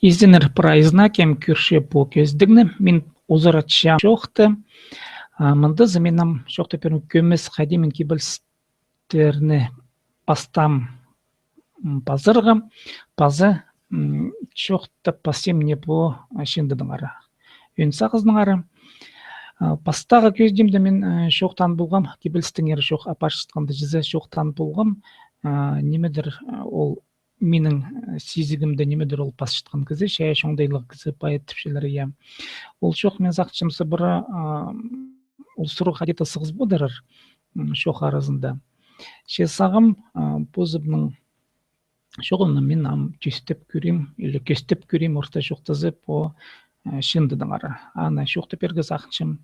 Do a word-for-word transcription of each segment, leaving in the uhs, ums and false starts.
Изеннер прайзына, кем кӧрче пу кӧзідігні, мин узаратчам чоохты. А, мындазы мин ам чоохтап пирим, кӧмес хайди мин кибелістерні пастаам, м, пазарға, паза, м, чоохтап пасчам не пу, а, чыындыдаңар, ӧӧн сағызынаңар. А, пастағы кӧзідімде мин, э, чоохтаан полғам, кибелістеңер чоох апарчатханда чізе чоохтаан полғам, а, нимедір, а, ол минің, э, сизігімде нимедір ол пасчатхан кізі, чайаачы оңдайлығ кізі, поэт тіпчелер, я. Ол чоох, мин сағынчам, сыбыра, а, ол сурығ хайди-да сығыс подарар, м, чоох аразында. Че сағам, а, позымның чоғымны мин ам тӧстеп кӧрим, или кӧстеп кӧрим, орта чоохтаза, пу, а, чыындыдаңар. Аны чоохтап пирерге сағынчам,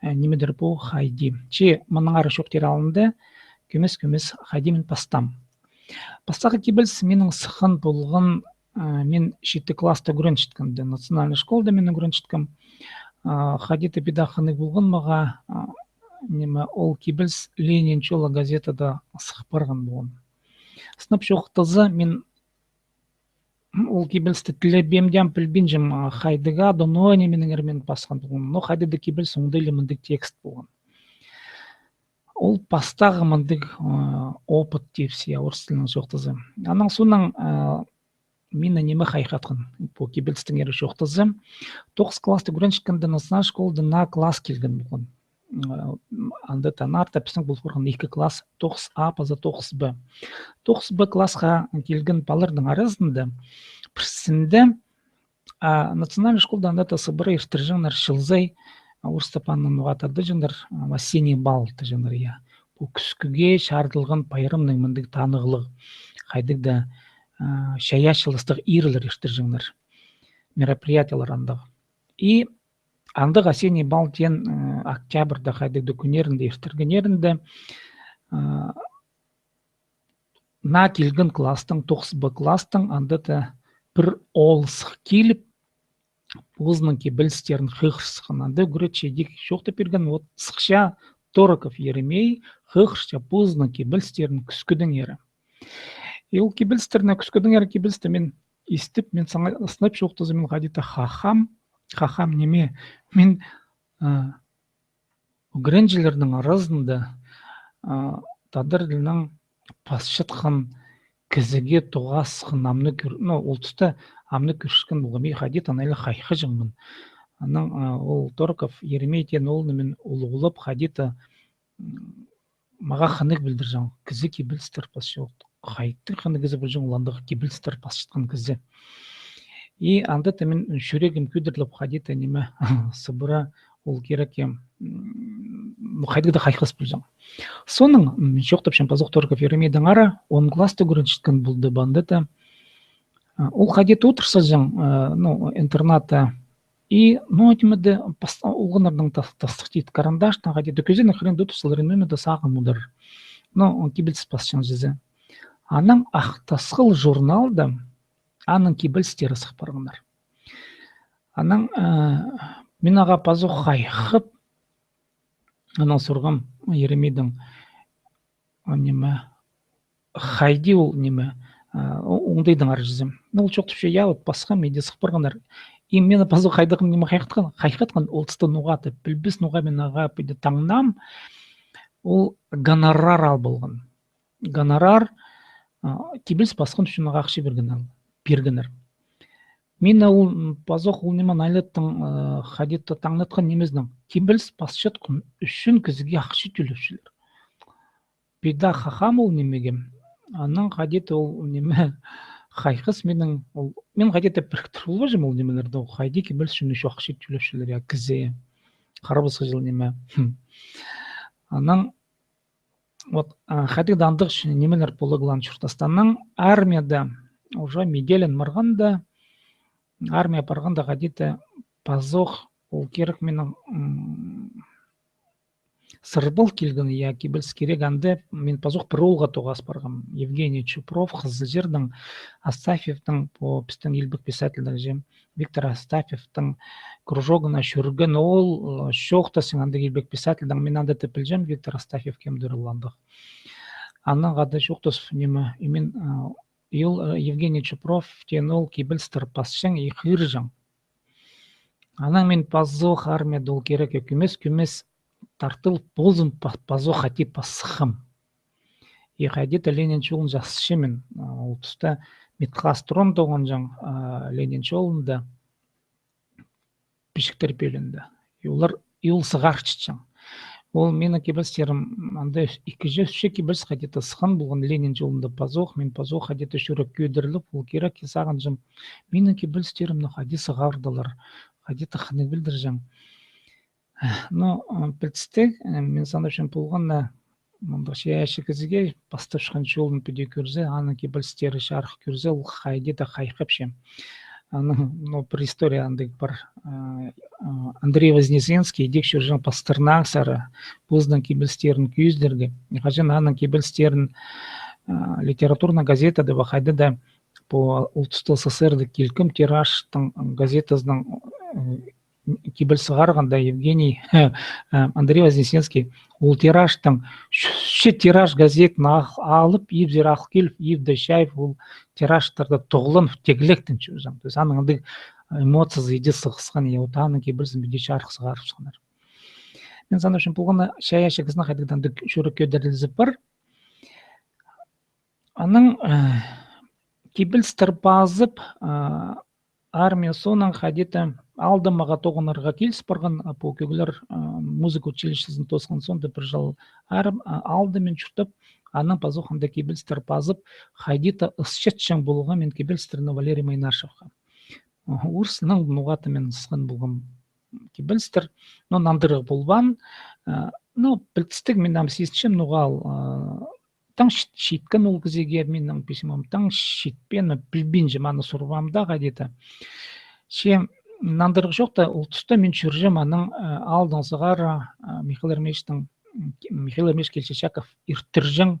а, нимедір пу хайди. Че мынаңар чоохтир алнында кӧмес-кӧмес хайди мин пастаам. Пастағы кибеліс минің сыххан полған, а, мин читі класста ӱгренчеткенде, национальный школада мин ӱгренчеткем. А, хайди-да піди хынығ полған мағаа, а, ниме, ол кибеліс «Ленин чолы» газетада сых парған полған. Сынап чоохтаза, мин ол кибелісті тілебеем дее, пілбинчем, а, хайдағ ады, но нименеңер мин пасхан полғам. Но хайди-да кибеліс оңдайлығ мындағ текст полған. Ол пастағы мындағ, а, опыт тіпче, я, орыс тілінең чоохтаза. Анаң соонаң, а, мині ниме хайхатхан, пу кибелістеңер чоохтаза. Тоғыс класста ӱгренчеткенде национальный школада наа класс килген полған. М, анда таңнарда пістің пол парған ікі класс, тоғыс А паза тоғыс Б. Тоғыс Б классха килген палаларның аразында пірсінде, а, национальный школада анда-да сыбыра иртірҷеңнер чыл сай, а, орыстап аны ноға тадыҷаңнар, а, осенний бал тіҷеңнер, я. Пу кӱскӱге чарыдылған пайрамның мындағ танығлығ, хайдағ-да, а, чайаачыластығ ирлер иртірҷеңнер, мероприятиелер андағ. И андағ осенний бал теен, э, октябрьда хайдағ-да кӱннерінде, иртіргеннерінде, э, наа килген класстың, тоғыс Б класстың, анда-да пір оол сых киліп, позының кибелістерін хығырысхан. Анда ӱгретчі идӧк чоохтап пирген, вот сыхча Тороков Еремей, хығырча позының кибелістерін кӱскӱдеңер. И ол кибелістерін кӱскӱдеңер, кибелісті мин истіп, мин саңай-, сынап чоохтаза, мин хайди-да хахам, хахам ниме, мин, а, ӱгренҷілернің аразында, а, тадар тілінең пасчатхан кізіге тоғасхан амны кӧр-, ну, ол туста амны кӧрчеткен полғам, и хайди-да аннаңар хайхаҷаңмын. Анаң, а, ол Тороков Еремей теен оолны мин улуғлап, хайди-да, м, мағаа хынығ пілдірҷең, кізі кибелістер пасча, хайдағ хынығ кізі полҷаң, ол андағ кибелістер пасчатхан кізі. И анда-да мин чӱрегім кӧдіріліп, хайди-да ниме, сыбыра ол кирекке, м, ну, хайдағ-да хайхас полҷаң. Соонаң, м, чоохтапчам пазох Тороков Еремейдеңер, он класста ӱгренчеткен полды ба анда-да. А, ол хайди-да одырчаң, а, ну, интернатта. И, ну, ниме дее, пас-, олғаннарның тас-, тастых тит карандашнаң хайди-да кӧзенің хыринда одырчалар, ниме дее сағынмадар. Ну, кибеліс пасчаң чізе. Анаң «Ах тасхыл» журналда аның кибелістері сых парғаннар. Анаң, э, мин ағаа пазох хайхап, анаң сурғам Еремейдең, а, ниме, хайди ол ниме, а, о-, оңдайдаңар чізе. Ну, ол чоохтапча, я, вот пасхам, иди сых парғаннар. И мин пазох хайдағ ниме хайхатхан, хайхатхан, ол туста ноға-да пілбес, ноға мин ағаа піди таңнаам, ол гонорар алып алған. Гонорар, а, кибеліс пасхан ӱчӱн ағаа ахча пиргеннер, пиргеннер. Мин ол, м, пазох ол ниме найлаттың, а, хайди-да таңнатхан нимезінең. Кибеліс пасчатхан ӱчӱн кізіге ахча тӧлепчелер. Піди хахам ол нимеге. Анаң хайди-да ол ниме хайхас минің, ол, мин хайди-да піріктір полбаҷам ол нимелерні, ол хайди кибеліс ӱчӱн ещё ахча тӧлепчелер, я, кізее. Харбас хызыл ниме. Хм. Анаң вот, а, хайдағ-да андағ нимелер полығлаан чуртаста. Анаң армияда уже медалін парғанда, армия парғанда хайди-да пазох ол кирек минің, м, сырбал килген, я, кибеліс кирек, анда мин пазох пір оолға тоғас парғам. Евгений Чупров, Хызылчардаң, Астафьевтің, пу пістің илбек писательдің чи, Виктор Астафьевтің кружогына чӧрген оол, э, чоохтасчаң андағ илбек писательдең, мин анда тіп пілчем, Виктор Астафьев кемдір ол андағ. Анаң хада чоохтас, ниме, и мин, э, Евгений Чупров теен ол кибелістер пасчаң и хығырҷаң. Анаң мин пазох армияда ол кирек кӧмес-кӧмес тартыл позым пазох хати пасхам. И хайди-да Ленин чолын часчам мин. Ол туста Митхас Трон тоғынҷаң Ленин чолында. Пічіктер пӧлиинде. И олар, и ол сығарчатчаң. Ол минің кибелістерім, анда ікі чӱс кибеліс хайди-да сыххан полған Ленин чолында пазох, мин пазох хайди-да чӱрек кӧдіріліп, ол кирек, и сағынчам, минің кибелістерімні хайди сығардылар, хайди-да хынығ пілдірҷең. Но пілдістіг, мин санапчам полған на, мындағ чайаачы кізіге пастапчатхан чолын піди кӧрзе, аның кибелістері чарых кӧрзе, ол хайди-да хайхапча. Аның, ну, пір история андағ пар. Андрей Вознесенский идӧк чӧрҷең Пастернак сари позының кибелістерін кӧзідерге. Хаҷан аның кибелістерін литературный газетада ба хайда-да по ол туста СССР-да килкім тиражтың газетазының кибеліс сығарғанда Евгений, Андрей Вознесенский, ол тиражтың, че тираж газетін алып, ибзер ағыл киліп, ибде чайып, ол тиражтарда тоғланып, тегілектеніп чӧрҷең. То есть аның андағ эмоциязы иди сығысхан, я, вот аның кибелізін піди чарых сығарып сыхханнар. Мин санапчам, полған на чайаачы кізінің хайдағ-да андағ чӱрек кӧдірілізі пар. Анаң кибелістер пазып, армия соонаң хайди-да аалда мағаа тоғынарға киліс парған, пу кӧглер музыка училищезін тоосхан соонда пір чыл аалда мин чуртап, анаң пазох анда кибелістер пазып, хайди-да ысчатчаң полғам мин кибелістерні Валерий Майнашевха. Орыснаң ноға-да мин ысхан полғам кибелістер, но нандырығ полбаан, но пілдістіг, мин ам сизінчем, ноға ол Таң чит-, читкен ол кізіге минің письмом, таң читпеен, пілбинчем, аны сурбаам даа хайди-да. Че нандырығ чох та, ол туста мин чӧрҷем аның, э, аалдаң сығара, э, Михаил Еремеевичтің, м, Михаил Еремеевич Кильчичаков иртірҷең,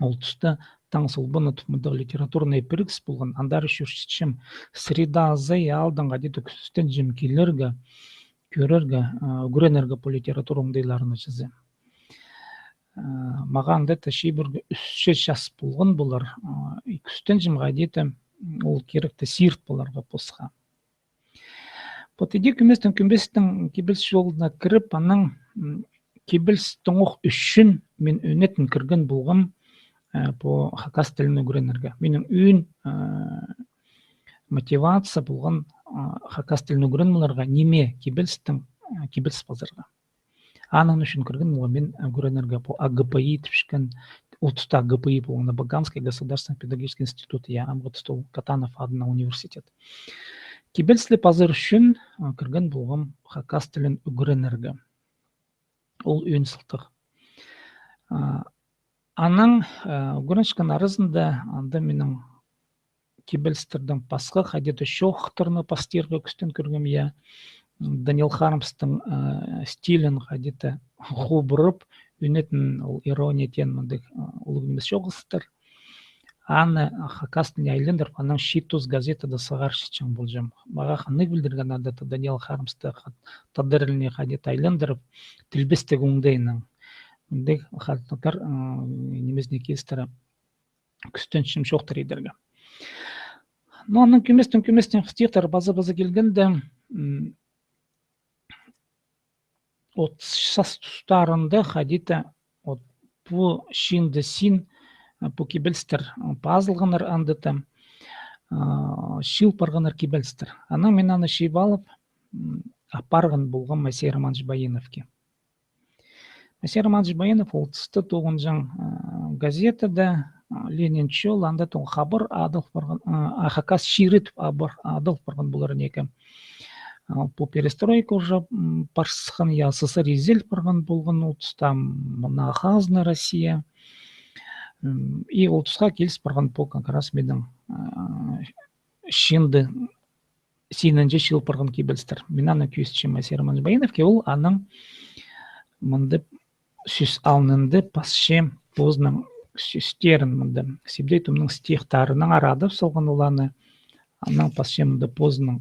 ол туста «Таң солбаны» тіп мындағ литературный пірігіс полған, андар чӧрчетчем, среда азай аалдаң хайди-да кӱстенҷем килерге, кӧрерге, э, ӱгренерге по литература оңдайларына чізе. Э, мағаа анда та чибіргі ӱс час полған полар, э, и кӱстенҷем хайди-да, м, ол киректі сирт поларға посха. Вот иди кӧместең кӧместең кибеліс чолына кіріп, анаң, м, кибелістің ох ӱчӱн мин ӧнетін кірген полғам, э, по хакас тілін ӱгренерге. Минің ӧӧн, э, мотивация полған, э, хакас тілін ӱгреніп аларға, ниме кибелістің, э, кибеліс пазарға. Аның ӱчӱн кірген полғам мин, э, ӱгренерге по А Г П И тіпчеткен, ол туста А Г П И полған, Абаканский государственный педагогический институт, я, амғы туста ол Катанов адынаң университет. Кибеліс ле пазар ӱчӱн, э, кірген полғам хакас тілін ӱгренерге. Ол ӧӧн сылтағ. А, анаң, э, ӱгренчеткен аразында анда минің кибелістердең пасха хайди-да чоохтарны пастирға кӱстен кӧргем, я. Даниил Хармстың, э, стилін хайди-да хубырып, ӧнетін ол ирония теен мындағ, э, улуғ нимес чоғыстар. Аны хакас тіліне айландырып, анаң «Читус» газетада сығарчатчаң полҷам. Мағаа хынығ пілдірген анда та Даниил Хармсты ха-, тадар тіліне хайди-да айландырып, тілбестіг оңдайынаң. Мындағ хатыннар, э, нимезіне килістіре кӱстенчем чоохтар идерге. Но анаң кӧместең, кӧместең стихтар паза-паза килгенде, м, от сас тустарында хайди-да, от пу чыынды син, а, пу кибелістер, а, пазылғаннар анда та, а, чыыл парғаннар кибелістер. Анаң мин аны чыып алып, м, апарған полғам Моисей Романович Баиновке. Моисей Романович Баинов ол туста тоғынҷаң, а, газетада, а, «Ленин чол», анда тоғын хабар адал парған, а, а, «Хакас чирі» тіп хабар адал парған полар неке. А, пу перестройка уже, м, парысхан, я, С С С Р изел парған полған ол туста, м, многообразная Россия. М, и ол тусха киліс парған пу как раз минің, а, чыынды синінҷе чыыл парған кибелістер. Мин аны кӧзітчем Моисей Романович Баиновке, ол анаң мындағ сӧс алнында пасча позының сӧстерін мында. Сибдей Томның стихтарынаң арадап салған ол аны, анаң пасча мында позының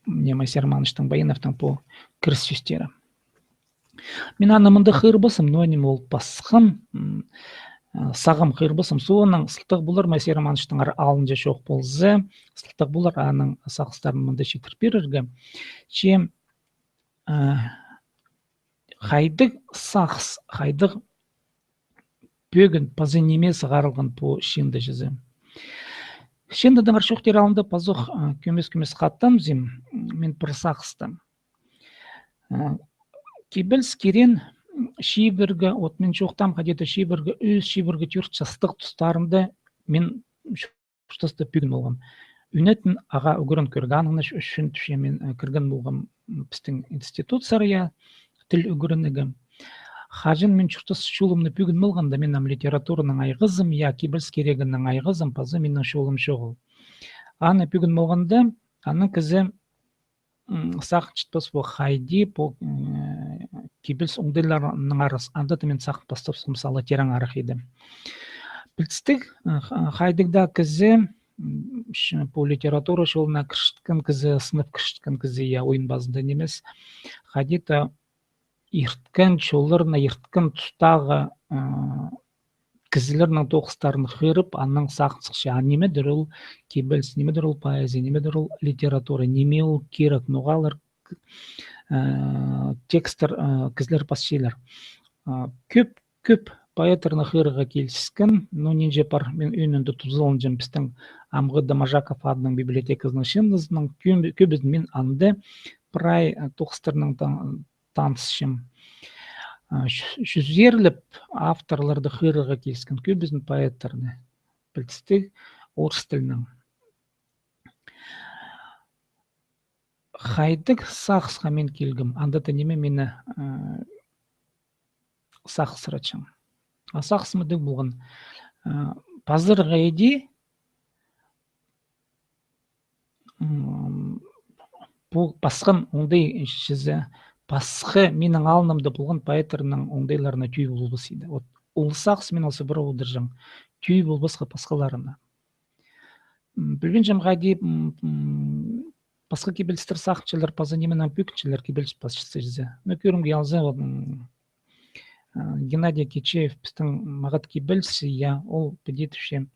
Моисей Романовичтің Баиновтың пу кіріс сӧстері. Мин аны мында хығырбаспын, но ниме ол пасхан, м, сағам хығырбассам, соонаң сылтағ полар ма, Сеер Маныштың ар алынҷа чох полза, сылтағ полар аның сағыстарын мында читіріп пирерге. Че хайдағ сағыс, хайдағ пӧгін паза ниме сығарылған пу чыында чізе. Чыындадаңар чоохтир алнында пазох кӧмес-кӧмес хатамзим, мин пір сағыстаң. Кибеліс кирен чибіргі, от мин чоохтаам, хайди-да чибіргі ӱс, чибіргі тӧрт частығ тустарында мин чуртаста пӧгін полғам. Ӱнетін ағаа ӱгрен кӧргенім ӱчӱн тіпчем, мин кірген полғам пістің институт сария, тіл ӱгренерге. Хаҷан мин чуртас чолымны пӧгін полғанда, мин ам литератураның айғазым, я, кибеліс кирегінің айғазым, паза минің чолым чоғыл. Аны пӧгін полғанда, аның кізі сағынчатпас пу хайди, пу кибеліс оңдайларының арас, анда-да мин сағынчатпас, мисал, тирең арах иді. Пілдістіг, хайдағ-да кізі, пу литература чолына кірчеткен кізі, сынап кірчеткен кізі, я, ойын пазында нимес, хайди-да ирткен чолларына, ирткен тустағы кізілернің тоғыстарын хығырып, анаң сағын сыхча, а нимедір ол кибеліс, нимедір ол поэзия, нимедір ол литература, ниме ол кирек, ноға алар текстер кізілер пасчалар. Кӧп, кӧп поэттарны хығырарға киліскен, но нинҷе пар, мин ӧӧнінде тузаланчам пістің амғы Доможаков адынаң библиотеказының чыындызынаң, кӧбізін мин анда прай тоғыстарнаң танысчам. Чӱзерлеп авторларны хығырарға киліскен, кӧбізін поэттарны, пілдістіг, орыс тілінең. Хайдағ сағысха мин килгем, анда-да ниме мині сағыссыратчаң. А сағыс мындағ полған. Пазарға иди, пу пасхан оңдай чізе, пасха минің алнымда полған поэттарның оңдайларына тӧӧй полбас иді. Вот ол сағыс мин алза пір одырҷаң. Тӧӧй полбасха пасхаларына. Пілбинчем, хайди пасха кибелістер сағынчалар, паза нименең пӧгінчелер кибеліс пасчазы. Но кӧрімге алза, вот Геннадий Кичеев пістің мағат кибеліс, я, ол піди тіпче: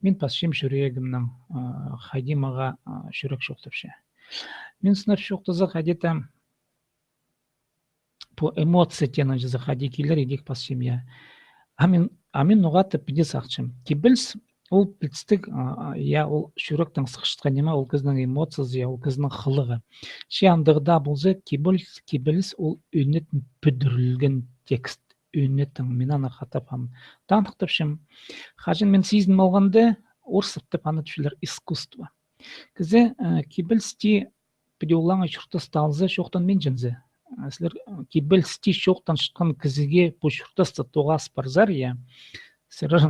мин пасчам чӱрегімнең, хайди мағаа чӱрек чоохтапча. Мин сынап чоохтаза, хайди-да пу эмоция теен чізе хайди килер, идӧк пасчам, я. А мин, а мин ноға-да піди сағынчам. Кибеліс ол пілдістіг, я, ол чӱректең сыхчатхан ниме, ол кізінің эмоциязы, я, ол кізінің хылығы. Че андағ даа полза, кибеліс, кибеліс ол ӧнетін пӱдірілген текст. Ӧнетін, мин аны хатап ам таныхтапчам. Хаҷан мин сизініп алғанда, орыстап аны тіпчелер искусство. Кізі кибелісті піди олаңай чуртаста алза, чоохтанминчазы. Сірер кибелісті чоохтанчатхан кізіге пу чуртаста тоғас парзар, я, сірер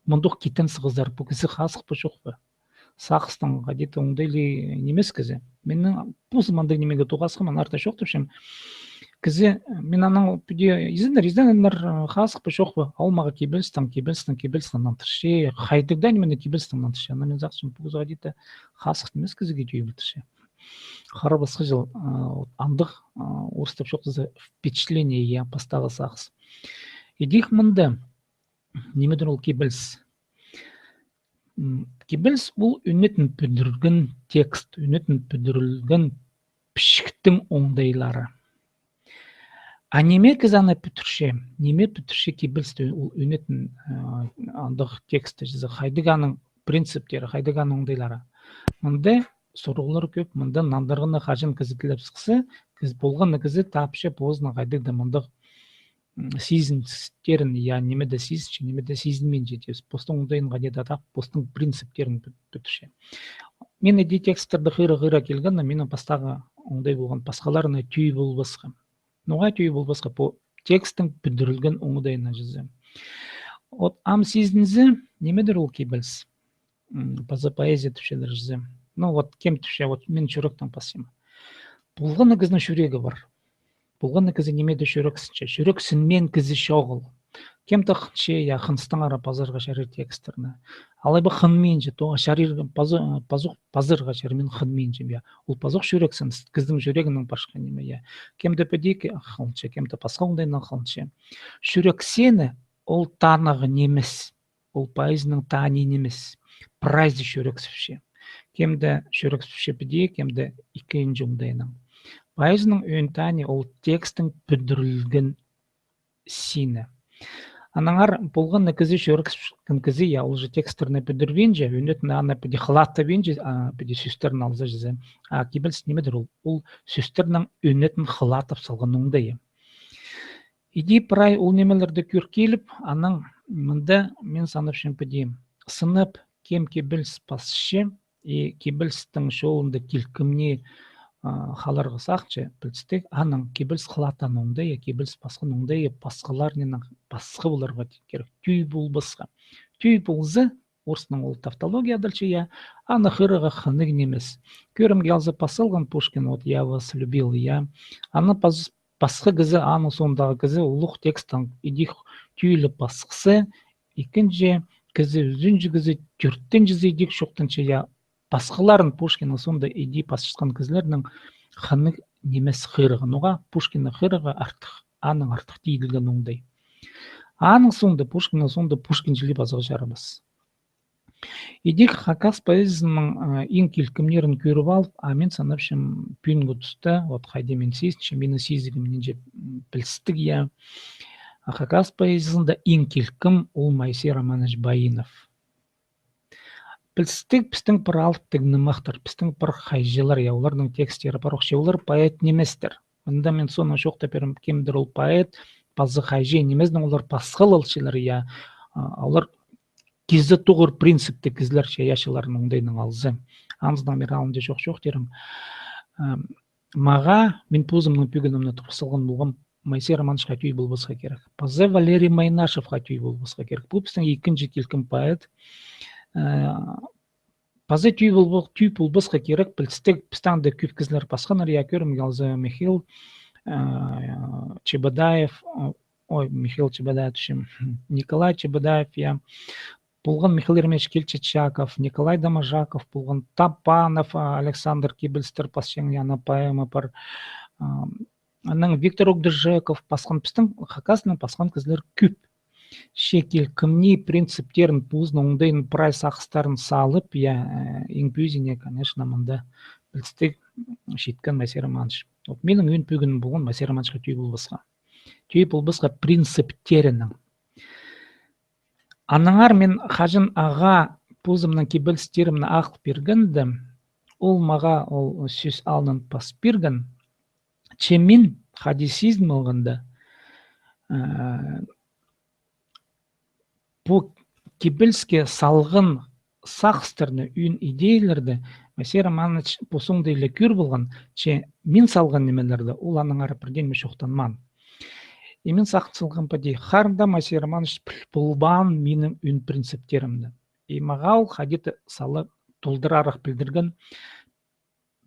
мындох киттен сығызар, пу кізі хазых па, чох па. Сағыстаң хайди-да оңдайлығ нимес кізі. Минің позым андағ нимеге тоғасхам, аны артых чоохтапчам. Кізі, мин анаң піди изеннер, изеннер, хазых па, чох па, ол мағаа кибелістең, кибелістең, кибелістең нандырча, хайдағ даа нимені кибелістең нандырча. Аны мин сағынчам, пу кізі хайди-да хазых нимес кізіге тӧӧй полтырча. Харабасхаҷаң, андағ орыстап чоохтаза, впечатление, я, пастағы сағыс. Идӧк мында, нимедір ол кибеліс. Кибеліс ол ӧнетін пӱдірілген текст, ӧнетін пӱдірілген пічіктің оңдайлары. А ниме кізі аны пӱдірче, ниме пӱдірче кибелісті, ол ӧнетін андағ текстті чізе, хайдағ аның принциптері, хайдағ аның оңдайлары. Мында сурығлар кӧп, мында нандырғаны хаҷан кізі тілеп сыхса, кізі полғаны кізі тапча позының хайдағ-да мындағ сизіністерін, я, ниме-де сизінче, ниме-де сизінминче, тіп, постың оңдайын хайди-да тап, постың принциптерін пӱдірче. Мин іди тексттерді хығыра-хығыра килгенде, минің пастағы оңдай полған пасхаларына тӧӧй полбасха. Ноға тӧӧй полбасха? Пу текстің пӱдірілген оңдайына чізе. Вот ам сизінзе, нимедір ол кибеліс. Паза поэзия тіпчелер чізе. Ну вот кем тіпче, вот мин чӱректең пасчам. Полғаны кізінің чӱрегі пар. Полғаны кізі нимеде чӱрексінче. Чӱрексінмеен кізі чоғыл. Кем-де хынча, я, хыныстаңар пазарға чарир тексттерні. Алай ба хынминча, тоға чарир, пазох пазарға чарир, мин хынминчам, я. Ол пазох чӱрексініс, кізінің чӱрегінең парчатхан ниме, я. Кем-де піди хынча, кем-де пасха оңдайнаң хынча. Чӱрексіні ол танығ нимес. Ол поэзияның тании нимес. Прайзы чӱрексіпче. Кем-де чӱрексіпче піди, кем-де ікінҷі оңдайнаң. Поэзияның ӧӧн тании ол текстің пӱдірілген сині. Аннаңар полған на кізі чӱрексіпчеткен кізі, я, ол же тексттерні пӱдірбинче, ӧнетін аны піди хылаттабинче, а, піди сӧстерін алза чізе. А кибеліс нимедір ол? Ол сӧстернің ӧнетін хылаттап салған оңдайы. Иди прай ол нимелерді кӧр киліп, анаң мында мин санапчам піди. Сынап, кем кибеліс пасча, и кибелістің чолында килкімні, а, халарға сағынча, пілдістіг, анаң кибеліс хылаттаан оңдайы, кибеліс пасхан оңдайы пасхаларынаң пасха поларға кирек. Тӧӧй полбасха. Тӧӧй полза, орыснаң ол тавтология адалча, я, аны хығырарға хынығ нимес. Кӧрімге алза, пас салған Пушкин, вот, «Я вас любил», я. Аны пас-, пасха кізі, аның соондағы кізі улуғ текстті идӧк тӧӧй ле пасхаза, ікінҷі кізі, ӱзінҷі кізі, тӧртінҷізі идӧк чоохтанча, я, пасхаларын Пушкиннің соонда иди пасчатхан кізілернең хынығ нимес хығырарға. Ноға? Пушкинні хығырарға артых, аның артых тиділген оңдай. Аның соонда, Пушкиннің соонда Пушкин чіли пазарға чарабас. Идӧк хакас поэзияның, а, иң килкімнерін кӧріп алып, а мин санапчам, пӱӱнгі туста, вот хайди мин сизінчем, минің сизігім нинҷе, м, пілдістіг, я. А хакас поэзиязында иң килкім ол Моисей Романович Баинов. Пілдістіг, пістің пір алыптығ нымахтар, пістің пір хайҷылар, я, оларның текстері пар ох, че олар поэт ниместер. Мында мин соонаң чоохтап пирем, кемдір ол поэт, пазы хайҷы нимезінең, олар пасхалалчалар, я, а, олар кізі туғыр принциптіг кізілер, че, я, чыларның оңдайынаң алза. Анзынаң мир алынҷа чоох-чоохтирым. Ам, мағаа, мин позымның пӱгінімні турғыс салған полғам, Моисей Романовичха тӧӧй полбасха кирек. Паза Валерий Майнашевха тӧӧй полбасха кирек. Пу пістің ікінҷі килкім поэт. Э, паза тӧӧй полбо-, тӧӧй полбасха кирек, пілдістіг, пістің дее кӧп кізілер пасханнар, я, кӧрімге алза, Михаил, э, Чебодаев, о-, ой, Михаил Чебодаев, тіпчем, Николай Чебодаев, я. Полған Михаил Еремеевич Кильчичаков, Николай Доможаков, полған Топанов, а, Александр, кибелістер пасчаң, я, аның поэма пар. А, анаң Виктор Огдыжеков пасхан, пістің хакаснаң пасхан кізілер кӧп. Че килкімні принциптерін, позының оңдайын, прай сағыстарын салып, я, э, иң пӧзиине, конечно, мында пілдістіг, читкен Моисей Романович. Вот минің ӧӧн пӱгінім полған Моисей Романовичха тӧӧй полбасха. Тӧӧй полбасха принциптерінең. Аннаңар мин хаҷан ағаа позымның кибелістерімні ағыл пиргенде, ол мағаа ол сӧс алнын пас пирген, че мин хайди сизін алғанда, э, пу кибеліске салған сағыстарны, ӧӧн идеяларды Моисей Романович пу соонда ла кӧр полған, че мин салған нимелерді ол аннаңар пірдеңе чоохтанмаан. И мин сағын салғам піди, харын даа Моисей Романович піл полбаан минің ӧӧн принциптерімні. И мағаа ол хайди-да сала толдырарах пілдірген,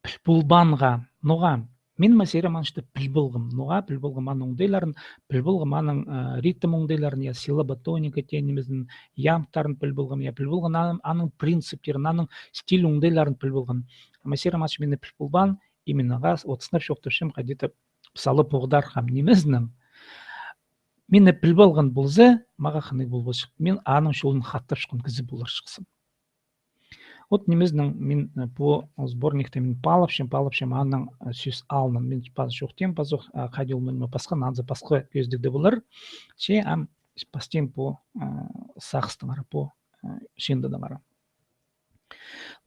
піл полбаанға. Ноға? Мин Моисей Романовичті піл полғам. Ноға? Піл полғам аның оңдайларын, піл полғам аның, э, ритм оңдайларын, я, силлабо-тоника теен нимезін, ямбтарын піл полғам, я, піл полғам аның, аның принциптерін, аның стиль оңдайларын піл полғам. Моисей Романович мині піл полбаан, и мин ағаа, вот, сынап чоохтапчам, хайди-да сала поғдархам нимезінең. Мині піл полған полза, мағаа хынығ полбасчых. Мин аның чолын хаттапчатхан кізі поларҷыхсым. Вот нимезінең мин, э, пу сборникті мин паалапчам, паалапчам аның, э, сӧс алнын. Мин пазох чоохтим, пазох, э, хайди ол мин пасхан, анзы пасха кӧзідіг дее полар. Че ам пастим пу, э, сағыстаңар, пу, э, чыындыдаңар.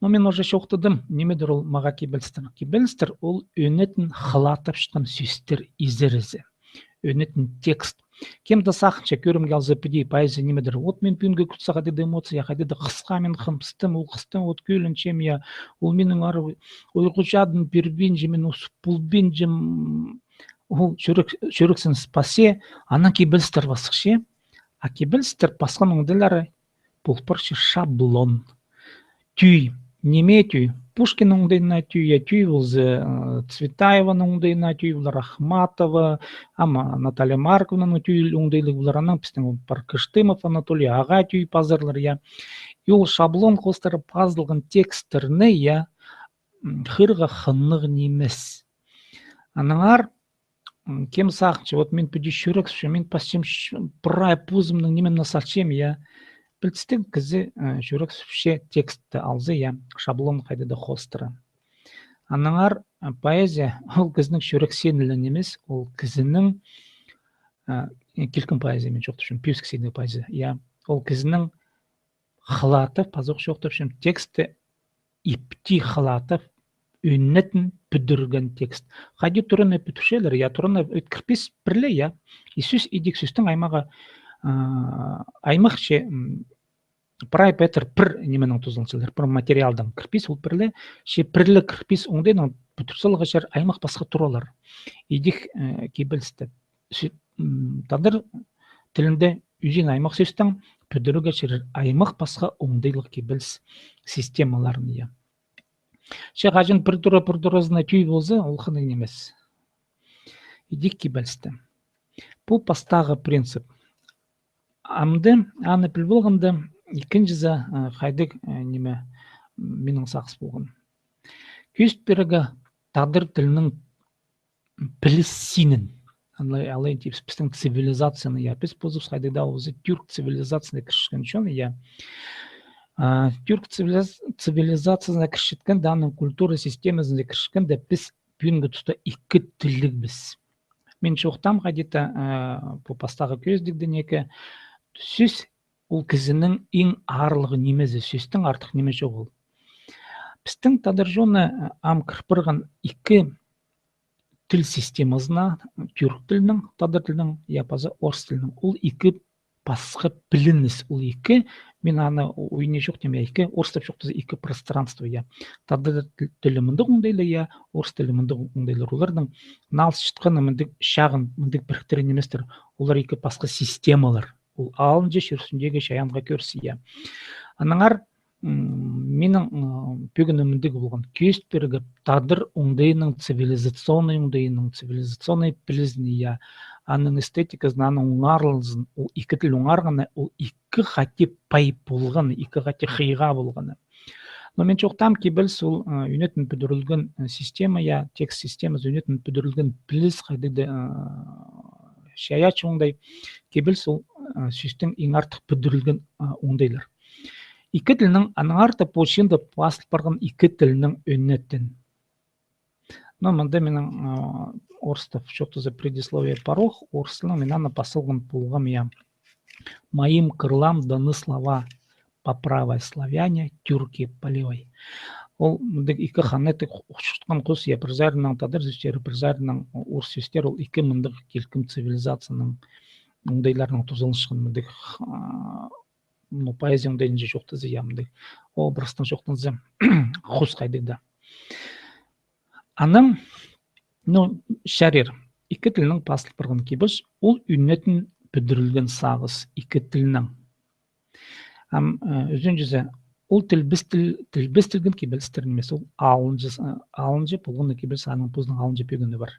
Но мин уже чоохтадым, нимедір ол мағаа кибелістер. Кибелістер ол ӧнетін хылаттапчатхан сӧстер изерізі. Ӧнетін текст. Кем-де сағынча, кӧрімге алза, піди, поэзия нимедір. Вот мин пӱӱнгі кӱлзе хайди-да эмоция, хайди-да хысха мин хыныстым, ол хыстым, вот кӧлінчем, я, ол минің ары уйғу чадын пирбинче, мин ус полбинчам, ол чӱрек, чӱрексін пасча, анаң кибелістер пасча. А кибелістер пасхан оңдайлары пол парча шаблон. Тӧӧй. Ниме тӧӧй? Пушкиннің оңдайына тӧӧй, я, тӧӧй полза, э, Цветаеваның оңдайына тӧӧй полар, Ахматова, ам Наталья Марковнаның тӧӧй оңдайлығ полар, анаң пістің пар Кыштымов Анатолий ағаа тӧӧй пазарлар, я. И ол шаблон хоостыра пазылған тексттерні, я, м, хығырарға хынығ нимес. Аннаңар кем сағынча, вот мин піди чӱрексіпчем, мин пасчам прай позымның нимемні салчам, я. Пілдістіг, кізі чӱрексіпче текстті алза, я, шаблон хайди-да хоостыра. Аннаңар поэзия, ол кізінің чӱрексииннең нимес, ол кізінің, килкім поэзия, мин чоохтапчам, пӧзік синніг поэзия, я. Ол кізінің хылаатып, пазох чоохтапчам, тексті ипти хылаатып, ӱнетін пӱдірген текст. Хайди тураны пӱдірчелер, я, тураны ӧткірпес пірле, я. И сӧс, идӧк сӧстің аймағы, аймахча, прай поэттер пір нименең тузаланчалар, пір материалдаң кірпес ол пірле, че пірле кірпес оңдайнаң пӱдір салғачар аймах пасха туралар. Идӧк кибелісті тадар тілінде ӱзін аймах сӧстең пӱдірерге чарир аймах пасха оңдайлығ кибеліс системаларын, я. Че хаҷан пір тура пір туразына тӧӧй полза, ол хынығ нимес. Идӧк кибелісті. Пу пастағы принцип. Амды аны піл полғанда, ікінҷізі хайдағ ниме минің сағыс полған. Кӧзіт пирерге тадар тілінің піліс синін. Алай, алай тіпчебіс, пістің цивилизацияны, я, піс позыбыс хайдағ даа полза тӱрк цивилизациясына кірчеткен чон, я. Тӱрк цивилизациясына кірчеткен, аның культура системазына кірчеткен, піс пӱӱнгі туста ікі тіллігбіс. Мин чоохтаам хайди-да пу пастағы кӧзідігдең ӧк, сӧс ол кізінің иң аарлығ нимезі, сӧстең артых ниме чоғыл. Пістің тадар чоны ам кір парған ікі тіл системазына, тӱрк тілінің, тадар тілінің, я паза орыс тілінің. Ол ікі пасха пілініс, ол ікі, мин аны ойны чоохтаам, я, ікі, орыстап чоохтаза, ікі пространство, я. Тадар тілі мындағ оңдайлар, я, орыс тілі мындағ оңдайлар. Оларның налысчатханы мындағ чағын, мындағ піріктіре ниместер. Олар ікі пасха системалар. Ол алынҷа чир ӱстӱндегі чайаанға кӧрче, я. Аннаңар минің пӧгінім мындағ полған. Кӧзіт пирерге тадар оңдайының, цивилизационный оңдайының, цивилизационный пілізін, я, аның эстетиказын, аның оңарылызын, ол ікі тіл оңарғаны, ол ікі хати пай полғаны, ікі хати хыйға полғаны. Но мин чоохтаам, кибеліс ол ӱнетін пӱдірілген система, я, текст системазы, ӱнетін пӱдірілген піліс, хайдағ даа чайаачы оңдай. Кибеліс ол сӧстең иң артых пӱдірілген оңдайлар. Ікі тілнің, аннаңар даа пу чыында пазыл парған ікі тілнің ӱнетін. Но мында минің орыстап чоохтаза предисловие пар ох, орыс тілінең мин аны пас салған полғам, я. Моим крылам даны слова: по правой славяне, тюрки по левой. Ол мындағ ікі ханнатығ ухчатхан хус, я, пір саринаң тадар сӧстері, пір саринаң орыс сӧстері, ол ікі мындағ килкім цивилизацияның оңдайларынаң тузаланчатхан мындағ, ну, поэзия оңдайынҷа чоохтаза, я, мындағ образнаң чоохтаза, хус хайдағ даа. Анаң, ну, чарир, ікі тілнің пазыл парған кибеліс, ол ӱнетін пӱдірілген сағыс ікі тілнің. Ам ӱзінҷізі, ол тілбестіл-, тілбестілген кибелістер нимес, ол алынҷа, алынҷа полған кибеліс, аның позының алынҷа пӧгіні пар.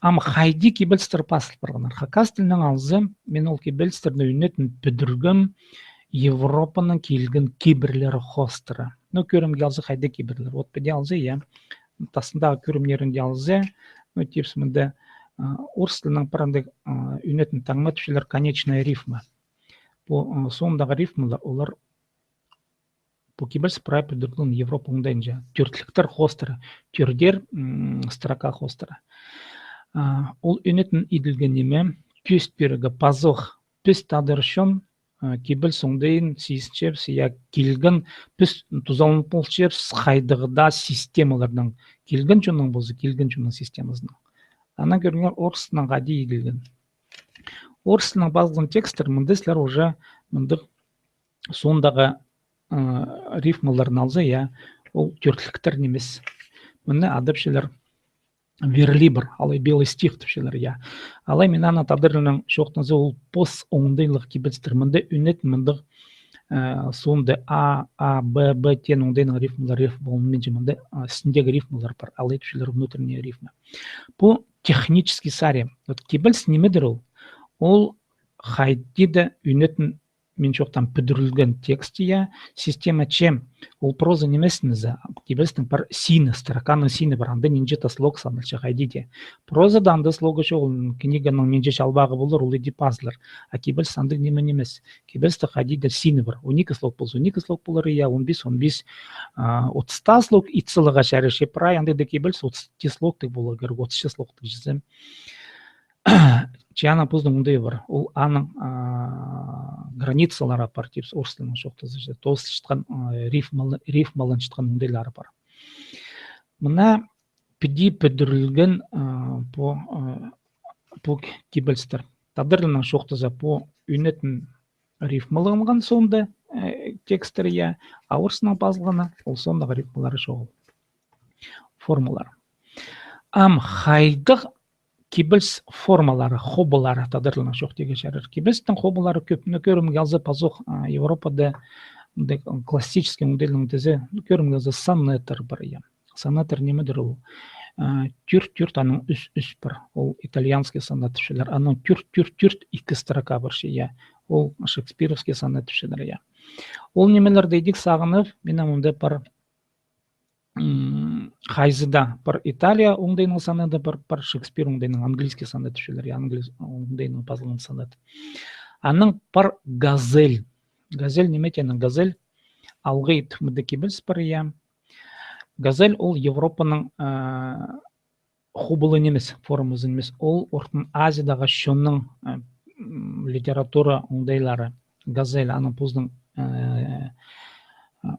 Ам хайди кибелістер пазыл парғаннар? Хакас тілінең алза, мин ол кибелістерні ӱнетін пӱдіргем Европанаң килген кибірлері хоостыра. Ну, кӧрімге алза, хайдағ кибірлер. Вот піди алза, я, тастындағы кӧрімнерінде алза, ну, тіпчебіс мында орыс тілінең пар андағ ӱнетін таңматчалар конечная рифма. Пу соондағы рифмалар, олар пу кибеліс прай пӱдірілген Европа оңдайынҷа. Тӧртліктер хоостыра, тӧртер строка хоостыра. Ол ӱнетін иділген ниме, кӧзіт пирерге пазох піс тадар чон кибеліс оңдайын сизінчебіс, я, килген, піс тузаланып полчабыс хайдағ даа системаларнаң, килген чоннаң полза, килген чонның системазынаң. Анаң кӧріңер, орыс тілінең хайди иділген. Орыс тілінең пазылған текстер, мында сірер уже мындағ соондағы рифмаларын алза, я, ол тӧртліктер нимес. Мыны адапчалар верлибр, алай белый стих тіпчелер, я. Алай мин аны тадар тілінең чоохтаза, ол пос оңдайлығ кибелістер. Мында ӱнетін мындағ соонда а, а, б, б теен оңдайнаң рифмалар, рифма полминча, мында істіндегі рифмалар пар, алай тіпчелер внутренняя рифма. Пу технический сари. Вот кибеліс нимедір ол? Ол хайди даа ӱнетін мин чоохтаам, пӱдірілген текст, я, система чем, ол проза нимес нооза, кибелістің пар сині, строканың сині пар, анда нинҷе-де слог саналча хайди даа. Прозада анда слогы чоғыл, книганың нинҷе чалбағы полар, ол иди пазылар. А кибеліс андағ ниме нимес. Кибелісте хайди даа сині пар. Он ікі слог полза, он ікі слог полар, я, он пис, он пис, а, отыс таа слог ит саларға чарир, че прай андағ даа кибеліс отыс тее слогтығ поларға кирек, отыс тее слогтығ чізе. Че аның позының оңдайы пар. Ол аның, а, границалары пар, тіпче, орыс тілінең чоохтаза, тоозылчатхан, а, рифмалы-, рифмаланчатхан оңдайлары пар. Мына піди пӱдірілген, а, пу, а, пу кибелістер. Тадар тілінең чоохтаза, пу ӱнетін рифмаланған соонда, э, текстер, я, а орыс тілінең пазылғаны, ол соондағы рифмалары чоғыл. Формалар. Ам хайдағ кибеліс формалары, хобалары, тадар тілінең чоохтирға чарир. Кибелістің хобалары кӧп. Ну, кӧрімге алза, пазох, а, Европада, мында классический оңдайнаң тізе, ну, кӧрімге алза, сонеттер пар, я. Сонеттер нимедір ол? А, тӧрт, тӧрт, аның ӱс, ӱс пар. Ол итальянский сонет тіпчелер. Аның тӧрт, тӧрт, тӧрт, ікі строка пар, че, я. Ол шекспировский сонет тіпчелер, я. Ол нимелерді идӧк сағынып, мин мында пар м, хайзы даа пар Италия оңдайының сонеті, пар, пар Шекспир оңдайының, английский сонет тіпчелер, я, английский оңдайының пазылған сонет. Анаң пар газель. Газель ниме теені? Газель алғай тіп мында кибеліс пар, я. Газель ол Европаның, а, хубылы нимес, формазы нимес. Ол Ортын Азиядағы чонның, э, м, литература оңдайлары. Газель, аның позының, э,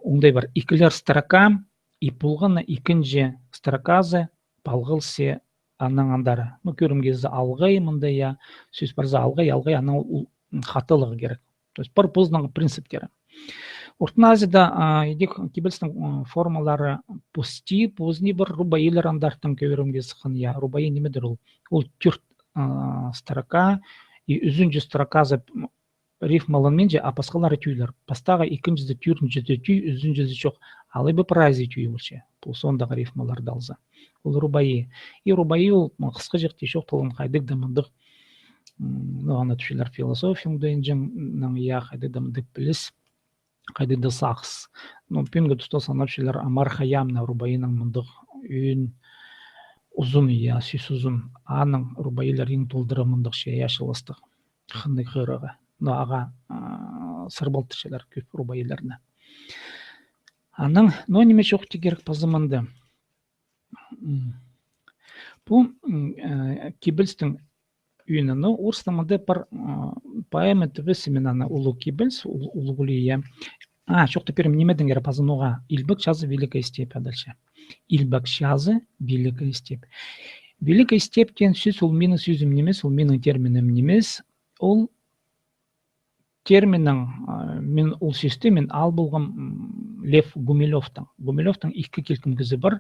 оңдай пар. Ікілер строка, и полған на ікінҷі строказы палғалысча анаң андары. Ну, кӧрімге алза, алғай мында, я, сӧс парза алғай, алғай, анаң ол, м, хаталығ кирек. То есть пар позының принциптері. Ортын Азияда, а, идӧк кибелістің, м, формалары пусти, позының пар рубаилер андартын кӧрімге сыххан, я, рубаи нимедір ол? Ол тӧрт, а, строка, и ӱзінҷі строказы, м, рифмаланминча, а пасхалары тӧӧйлер. Пастағы, ікінҷізі, тӧртінҷізі тӧӧй, ӱзінҷізі чох. Алай ба прайзы тӧӧй полча. Пу соондағы рифмаларды алза. Ол рубаи. И рубаи ол, м, хысхаҷахти чоохталған хайдағ-да мындағ, м, ну, аны тіпчелер философия оңдайынаң, я, хайдағ-да мындағ піліс, хайдағ-да сағыс. Ну, пӱӱнгі туста санапчалар Омар Хайямны, рубаинаң мындағ ӧӧн узун, я, сӧс узун. Аның рубаилері иң толдыра мындағ, че, я, чылыстығ. Хынығ хырығы. Ну, ағаа, а, сырбалтырчалар кӧп рубаилерні. Анаң, ну, ниме чоохтирға кирек паза мында? М. Пу, м, э, кибелістің ӧӧні, ну, орыстаң мында пар, а, поэма тіп нимес, мин аны улуғ кибеліс, ул-, улуғ улии, я. А, чоохтап пирем, нимедеңер паза ноға. Илбек чазы, Великая степь, а дальше. Илбек чазы, Великая степь. Великая степь теен сӧс, ол минің сӧзім нимес, ол минің терминім нимес. Ол терминнең, а, мин ол сӧсті мин ал полғам, м, Лев Гумилёвтаң. Гумилёвтаң ікі килкім кізі пар.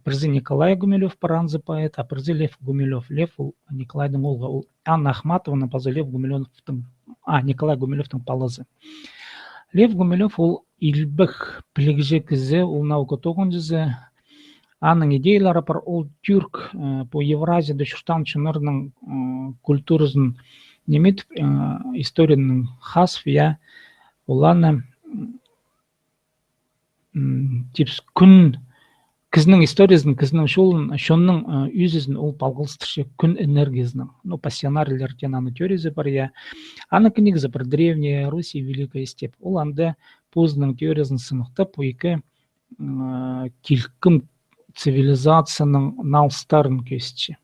Пірсі Николай Гумилёв пар, анзы поэт, а пірсі Лев Гумилёв. Лев ол Николайдың оолғы, ол Анна Ахматованың паза Лев Гумилёвтың, а, Николай Гумилёвтың палазы. Лев Гумилёв ол илбек пілігҷі кізі, ол наука тоғынҷызы, аның идеялары пар, ол тӱрк, э, пу Евразияда чуртаан чоннарның, э, культуразын ниме тіп, э, историяны хазып, я, оларны, м, тіпче, кӱн, кізінің историязын, кізінің чолын, чонның, э, ӧзізін ол палғалыстырча кӱн энергиязынаң. Ну, пассионарийлер теен аның теориязы пар, я. Аның книгазы пар, «Древняя Русь и Великая степь». Ол анда позының теориязын сыныхтап, пу ікі м, килкім цивилизацияның налыстарын кӧзітче.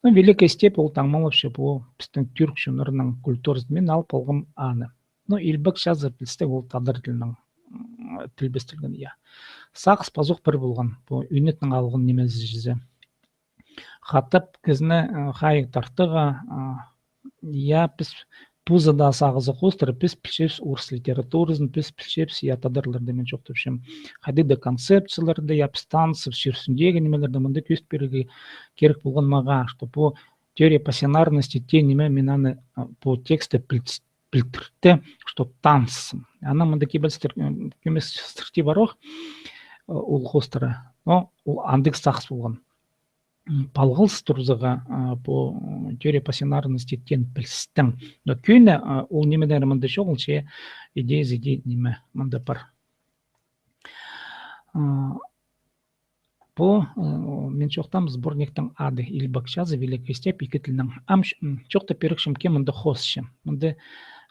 Ну, Великая степь ол таңмалапча пу пістің тӱрк чоннарның культуразын, мин алып алғам аны. Ну, илбек чазы пілістіг ол тадар тілінең, м, тілбестелген, я. Сағыс пазох пір полған, пу ӱнетін алған нимезі чізе. Хатап кізіні, э, хайығ тартарға, э, я, піс позыда сағызы хоостыра, піс пілчебіс орыс литературазын, піс пілчебіс, я, тадарларны мин чоохтапчам. Хайдағ-да концепцияларны, я, піс таныс, піс чир ӱстӱндегі нимелерні мында кӧзіт пирерге кирек полған мағаа, что пу теория пассионарности теен ниме мин аны, э, пу тексті пілдіртті, что таныс. Анаң мында кибелістер, э, кӧмес сырти парох, э, ол хоостыра. Но ол андағ сағыс полған. палғалыс турзаға, а, пу, м, теория пассионарности теен пілістең. Но кӧні, а, ол нимелер мында чоғыл, че идеязы дее ниме мында пар. А, пу, ы, мин чоохтаам, сборниктің ады «Илбек чазы», «Великая степь», ікі тілнең. Ам ч-, м, чоохтап пирчем, кем мында хоосчы. Мында,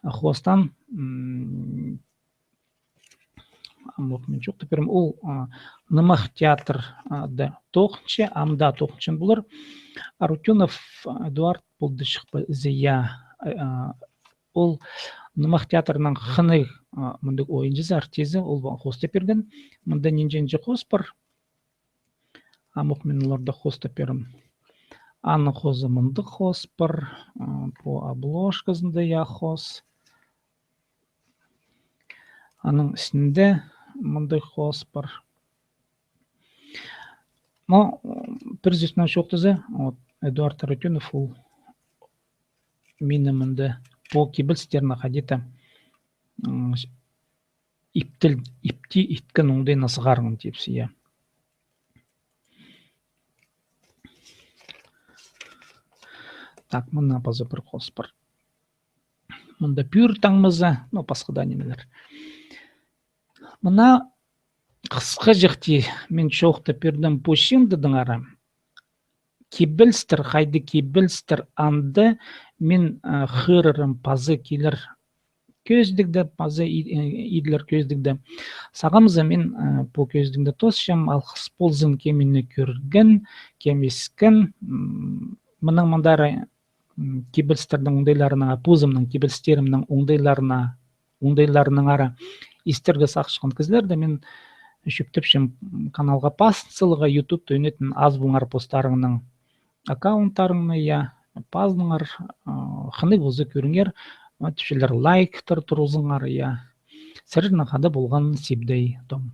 а, хоостаан, м, ам ох, мин чоохтап пирем, ол, а, нымах театр, а, да тоғынча, ам даа тоғынчаң полар. Арутюнов Эдуард полды чох па, зе, я, а, ол нымах театрның хынығ, а, мындағ ойынҷызы, артизі, ол ба-, хоостап пирген. Мында нинҷе-нинҷе хоос пар. Ам ох мин оларны хоостап пирем. Аның хоозы мындағ хоос пар, а, пу обложказында, я, хоос. Аның істінде мындағ хоос пар. Но, м, пір сӧснең чоохтаза, вот, Эдуард Арутюнов ол мині мында пу кибелістерні хайди-да, м, иптіл-, ипти иткен оңдайнаң сығарған тіпче, я. Так, мына паза пір хоос пар. Мында пӱӱр таңмазы, ну, пасха даа нимелер. Мына хысхаҷахти мин чоохтап пирдім пу чыындыдаңар. Кибелістер, хайдағ кибелістер анда, мин, а, хығырарым, паза килер кӧзідігде, паза и-, э, иділер кӧзідігде. Сағам за мин, а, пу кӧзідігні тоосчам, алғыс ползын, кем мині кӧрген, кем искен, м, мының мындар, м, кибелістернің оңдайларынаң, позымның кибелістерімнің оңдайларына, оңдайларынаңар истерге сағынчатхан кізілерні мин чӧптепчем каналға пазын саларға, ютубта ӱнетін ас полыңар постарыңның аккаунттарыңны, я, пазыныңар, а, хынығ полза кӧріңер, а, тіпчелер, лайктар турғызыңар, я. Сірернең хада полған Сибдей Том.